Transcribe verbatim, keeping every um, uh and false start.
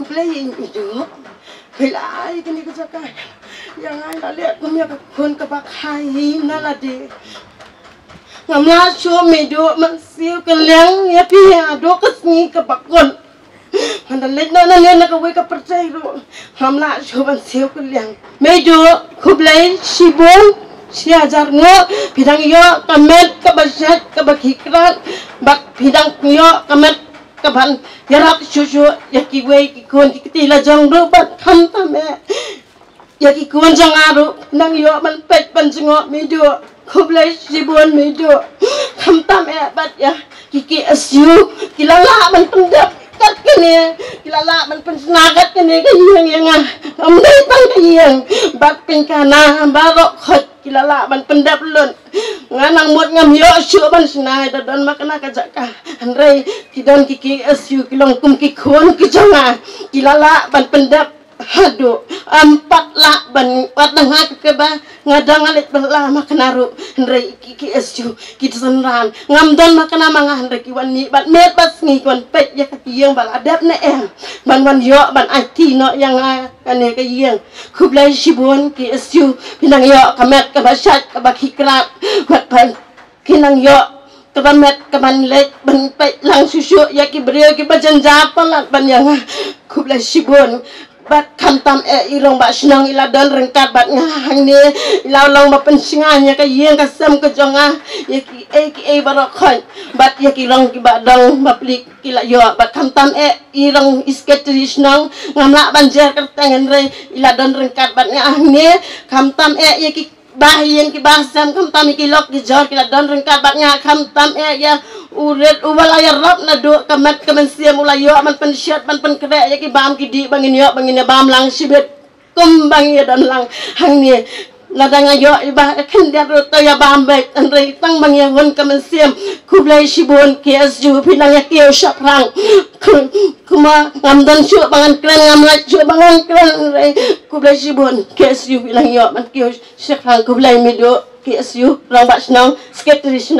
Khublei ïa i Meiduh. Phi la ai kane ka jaka ïa nga, nga la leh kum ïa ka khun kaba kha hi na lade. Ngam lah shuh Meiduh ban siew kylliang ïa phi haduh ka sngi kaba kut. Ngan da leit noh nangne na kawei ka pyrthei ruh, ngam lah shuh ban siew kylliang. Meiduh, khublei shibun, shi hajar nguh, phi dang ïoh ka met kaba shait kaba khie krat, bad phi dang ïoh ka met kaban ïarap shuh shuh ïa kiwei ki khun ki kti la jong ruh, bad khamtam eh ïa ki khun jong nga ruh nang ïoh ban peit ban jngoh Meiduh. Khublei shibun Meiduh. Khamtam eh bad ïa ki K S U, ki la lah ban pyndep kat kane, ki la lah ban pynshna kat kane ka ïing ïa nga. Ym dei tang ka ïing, bad pynkhana baroh khoit ki la lah ban pyndep lut. Nga nang mut ngam ïoh shuh ban shna, da don ma kane ka jaka. Hynrei ki don ki K S U, ki long kum ki khun ki jong nga, ki la lah ban pyndep haduh. Ym pat lah ban wat na nga kaba nga dang leit bylla ma kane ruh. Hynrei ki K S U, ki synran, ngam don ma kane ma nga, hynrei ki wan mih bad miet bad sngi ki wan peit ïa ka ïing ba la dep ne em, ban wan ïoh ban aiti noh ïa nga kane ka ïing. Khublei shibun K S U, phi nang ïoh ka met kaba shait kaba khie krat, bad phi nang ïoh kaba met kaban leit ban peit lang shuh shuh ïa ki briew kiba jynjar palat ban ïa nga. Khublei shibun. Bad khamtam eh i rangbah shnong i la don ryngkat bad nga hangne, i la long ba pynshngaiñ ïa ka ïing ka sem ka jong nga, ïa kiei kiei baroh khoit, bad ïa ki rong kiba dang bapli ki la ïoh. Bad khamtam eh i rong i secretary shnong, ngam lah ban jer kyrteng hynrei i la don ryngkat bad nga hangne. Khamtam eh ïa ki bah ïing ki bah sem, khamtam ïa ki lok ki jor ki la don ryngkat bad nga. Khamtam eh ïa u rit uba la ïarap naduh ka met ka mynsiem, u la ïoh ban pynshet ban pynkhreh ïa ki bam ki dih ba ngin ïoh ba ngin ïa bam lang shibit kum ba ngin ïa don lang hangne. Lada nga ïoh i bah khyndiat ruh to ïa bam beit, hynrei tang ba ngi ïa hun ka mynsiem. Khublei shibun K S U, phi nang ïa kiew shaphrang. Kumba ngam don shuh ba ngan kren, ngam lait shuh ba ngan kren, hynrei khublei shibun K S U, phi nang ïoh ban kiew shaphrang. Khublei Meiduh, K S U, rangbah shnong, secretary shnong.